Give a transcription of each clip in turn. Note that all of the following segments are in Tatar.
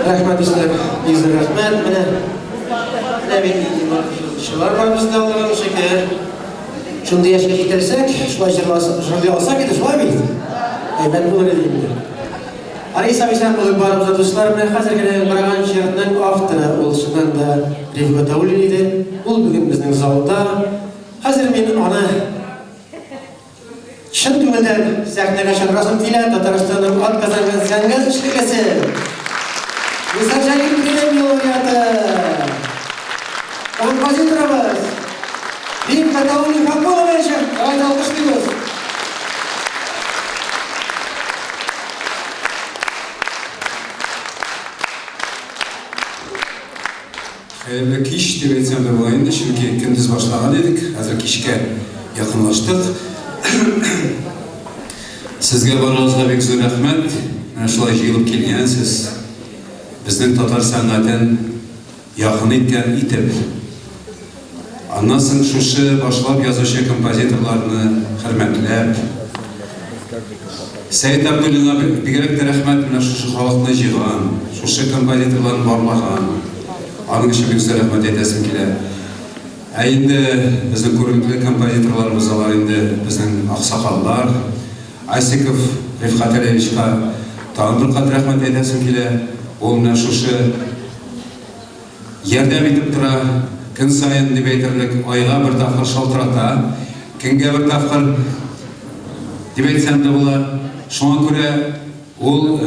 Рәхмәт, дуслар, бик зур рәхмәт. Менә менә бит нинди матур җырчылар бар бездә, Аллага шөкер. Шундый яшькә җитерсәк, шулай җырлый алсак иде, шулай бит? Әйбәт булыр иде инде. Алиса исән булып барыбыз да, дуслар. Менә хәзер генә яңгыраган җырның авторы ул чыннан да Риф Гатауллин иде. Ул бүген безнең залда. Хәзер мин аны чын күңелдән сәхнәгә чакырасым килә. Татарстанның атказанган сәнгать эшлеклесе, Муса Җәлил премия лауреаты, композиторыбыз Риф Гатауллин Факулович. Давайте алкышлыйбыз. Хәерле кич дип әйтсәм дә була инде, чөнки көндез башлаган идек, хәзер кичкә якынлаштык. Сезгә барыгызга бик зур рәхмәт. Менә шулай җыелып килгәнсез. Безнең татар сәнгатен якын иткән итеп. Аннан соң шушы башлап язучы композиторларны хөрмәтләп, Сәет Абдуллинга бигрәк тә рәхмәт, менә шушы халыкны җыйган, шушы композиторларны барлаган. Аның өчен бик зур рәхмәт әйтәсем килә. Ә инде безнең күренекле композиторларыбыз, алар инде безнең аксакаллар. Асиков Рифкать Алиевичка тагын бер кат рәхмәт әйтәсем килә. Ул менә шушы Ярдәм итеп тора, көн саен дип әйтерлек, айга бер тапкыр шалтырата, көнгә бер тапкыр дип әйтсәм дә була. Шуңа күрә ул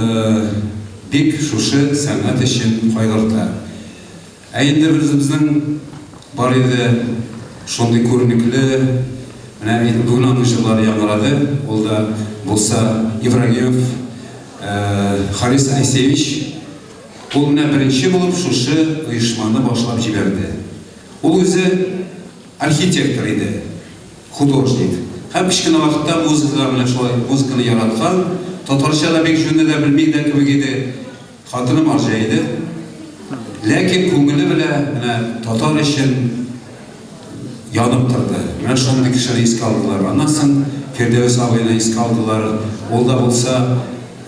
бик шушы сәнгать өчен кайгырта. Ә инде безнең бар иде шундый күренекле, менә бүген аның җырлары яңгырады, ул да булса Ибрагимов Харис Айсевич. Ул менә беренче булып шушы оешманы башлап җибәрде. Ул үзе архитектор иде, художник. Һәм кечкенә вакытта музыкага менә шулай музыканы яраткан, татарча да бик җүнле дә белми дә кебек иде. Хатыны марҗа иде. Ләкин күңеле белә менә татар өчен янып торды. Менә шундый кешене искә алдылар. Аннан соң Фирдәвес абыйны искә алдылар. Ул да булса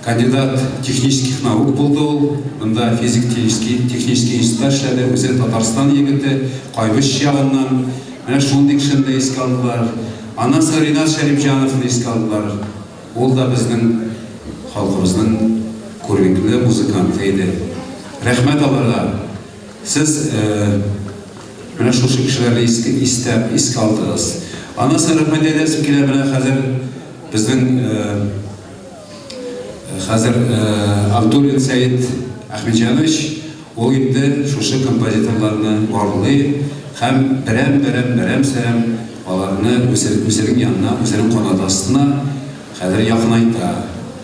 кандидат технических наук булды ул. Монда физик-технический технический институтта эшләде. Үзе Татарстан егете, Кайбыч ягыннан. Менә шундый кешене дә искә алдылар. Аннан соң Ринат Шәрипҗановны искә алдылар. Ул да безнең халкыбызның күренекле музыканты иде. Рәхмәт аларга. Сез менә шушы кешеләрне искә истә искә алдыгыз. Аннан соң рәхмәт әйтәсем килә менә хәзер безнең хәзер Абдуллин Сәет Әхмәтҗанович ул инде шушы композиторларны барлый һәм берәм-берәм, берәм-сәрәм аларны үзе үзенең янына, үзенең канаты астына хәзер якынайта.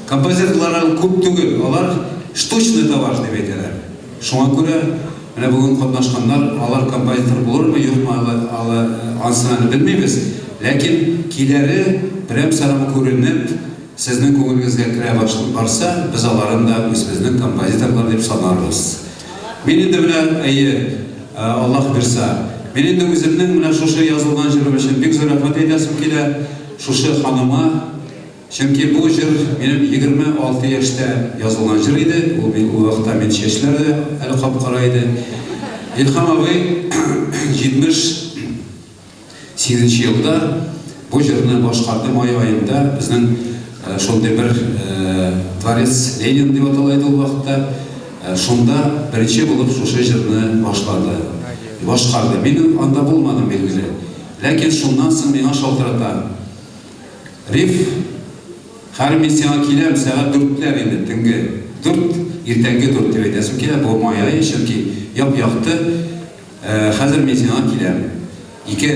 Композиторлар әле күп түгел, алар штучный товар дип әйтәләр. Шуңа күрә менә бүген катнашканнар, алар композитор булырмы, юкмы, алы, алы, ансын әле белмибез. Ләкин киләре берәм-сәрәм күренеп, сезнең күңелегезгә керә баш барса, без аларын да үзебезнең композиторлар дип санарбыз. Мин инде менә, әйе, Аллаһ бирса, мин инде үземнең менә шушы язылган җырым өчен бик зур рәхмәт әйтәсем килә шушы ханыма. Чөнки бу җыр минем 26 яшьтә язылган җыр иде, ул мин ул вакытта мин чәчләр дә әле кап-кара иде. Илһам абый 78 нче елда бу җырны башкарды май аенда безнең шундый бер Дворец Ленин дип атала иде ул вакытта. Шунда беренче булып шушы җырны башлады, башкарды. Мин анда булмадым, билгеле. Ләкин шуннан соң миңа шалтырата. Риф, хәер мин сиңа киләм, сәгать дүртләр инде, төнге дүрт, иртәнге дүрт дип әйтәсем килә, бу май ае, чөнки яп-якты, хәзер мин сиңа киләм. Ике,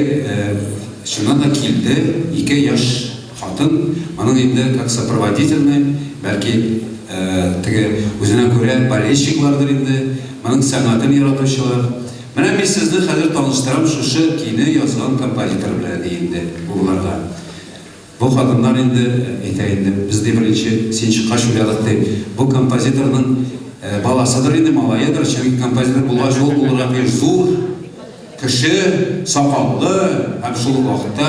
чыннан да килде, ике яшь хатын, моның инде как сопроводительный, бәлки, теге үзенә күрә болельщиклардыр инде, моның сәнгатен яратучылар. Менә мин сезне хәзер таныштырам шушы көйне язган композитор белән, ди инде бу боларга. Бу хатыннар инде әйтә инде, без ди беренче син чыккач уйладык ди, бу композиторның баласыдыр инде, малаедыр, чөнки композитор булгач ул булырга тиеш зур кеше, сакаллы һәм шул ук вакытта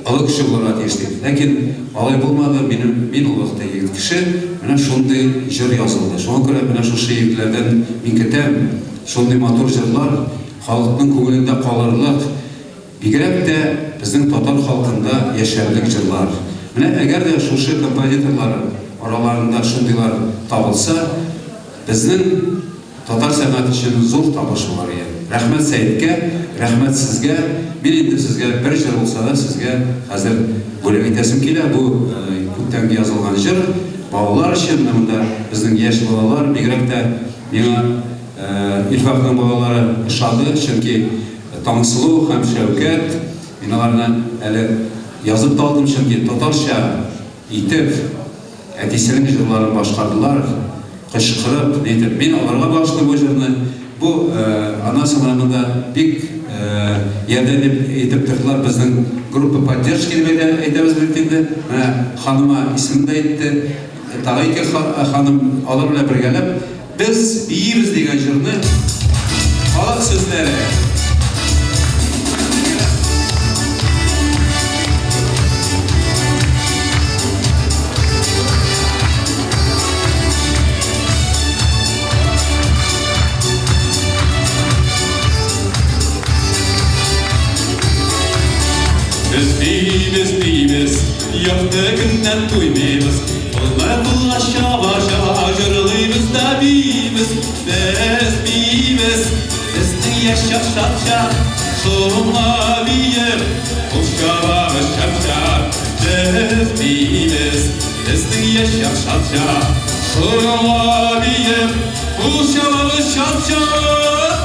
олы кеше булырга тиеш дип. Ләкин алай булмады, минем, мин ул вакытта бит кеше, менә шундый җыр язылды. Шуңа күрә менә шушы егетләрдән мин көтәм шундый матур җырлар, халыкның күңелендә калырлык, бигрәк тә безнең татар халкында яшәрлек җырлар. Менә әгәр дә шушы композиторлар араларында шундыйлар табылса, безнең Татар сәнгате өчен зур табыш булыр ие. Рәхмәт Сәеткә, рәхмәт сезгә. Мин инде сезгә бер җыр булса да сезгә хәзер бүләк итәсем килә. Бу күптәнге язылган җыр, балалар өчен. Менә монда безнең яшь балалар, бигрәк тә миңа Илфакның балалары ошады, чөнки Таңсылу һәм Шәүкәт, мин аларны әле язып та алдым, чөнки татарча итеп Әтисенең җырларын башкардылар, кычкырып, нитеп. Мин аларга багышлыйм бу җырны. Бу, аннан соң менә монда бик ярдәм итеп тордылар безнең группа поддержки дип әйтәбез бит инде. Менә ханыма исемен дә әйтте. Тагы ике ханым, алар белән бергәләп Без биибез дигән җырны халык сүзләре. Без биибез, биибез, якты көннән туймыйбыз. Кулны кулга чаба-чаба җырлыйбыз да биибез. Без биибез, безнең яшь чак шат-чак, шуңа биеп, кул чабабыз чап-чап. Без биибез, безнең яшь чак шат-чак, шуңа биеп, кул чабабыз чап-чап.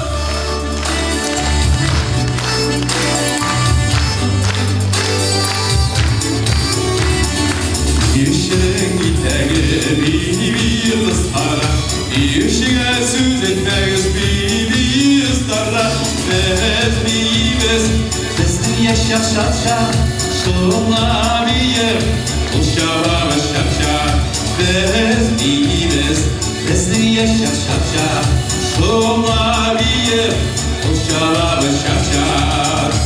Биюченең итәге би-би кыскара, Биючегә сүз әйтмәгез, би-би остара. Без биибез, безнең яшь чак шат-шат, Шуңа биеп, кул чабабыз чак-чак. Без биибез, Безнең яшь чак чак-чак, Шуңа биеп, кул чабабыз чак-чак.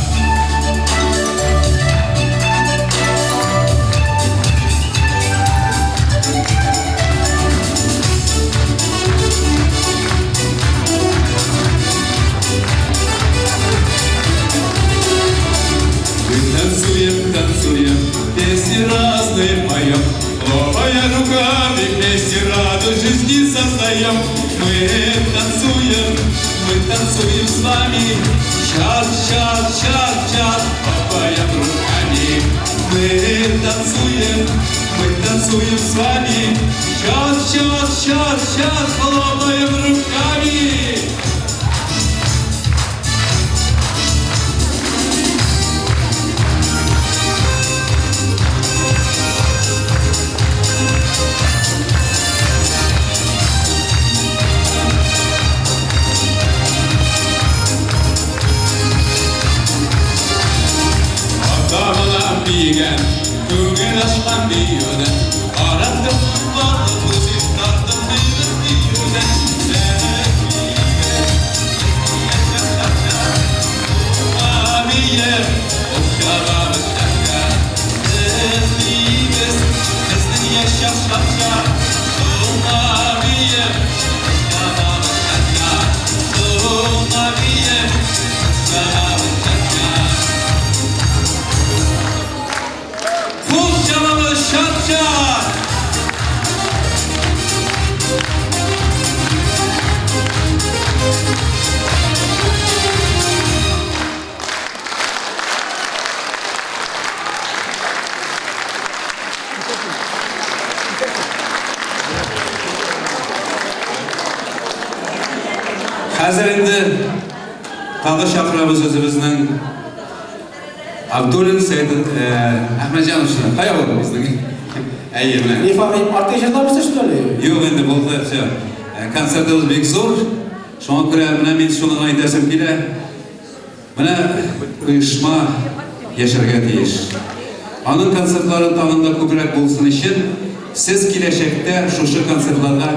Мы танцуем, танцуем, песни разные поем, Хлопая руками, вместе радость жизни создаем. Мы танцуем, мы танцуем с вами, Час, час, час, час, хлопаем руками. Мы танцуем, мы танцуем с вами, Час, час, час, час, хлопаем руками. Ата-бабам биегән, күңел ачкан биюдән, Караттым барлык күзем, тарттым биебез биюдән. Кул чабабыз чак-чак! Хәзер инде тагы чакырабыз үзебезнең Абдуллин Сәйд Әхмәтҗановичны. Кая ул безнең? Әйе, менә. Не факт, артык җырламыйсыз, что ли? Юк инде булды, все. Концертыбыз бик зур. Шуңа күрә менә мин шуны гына әйтәсем килә. Менә оешма яшәргә тиеш. Аның концертлары тагын да күбрәк булсын өчен, сез киләчәктә шушы концертларга.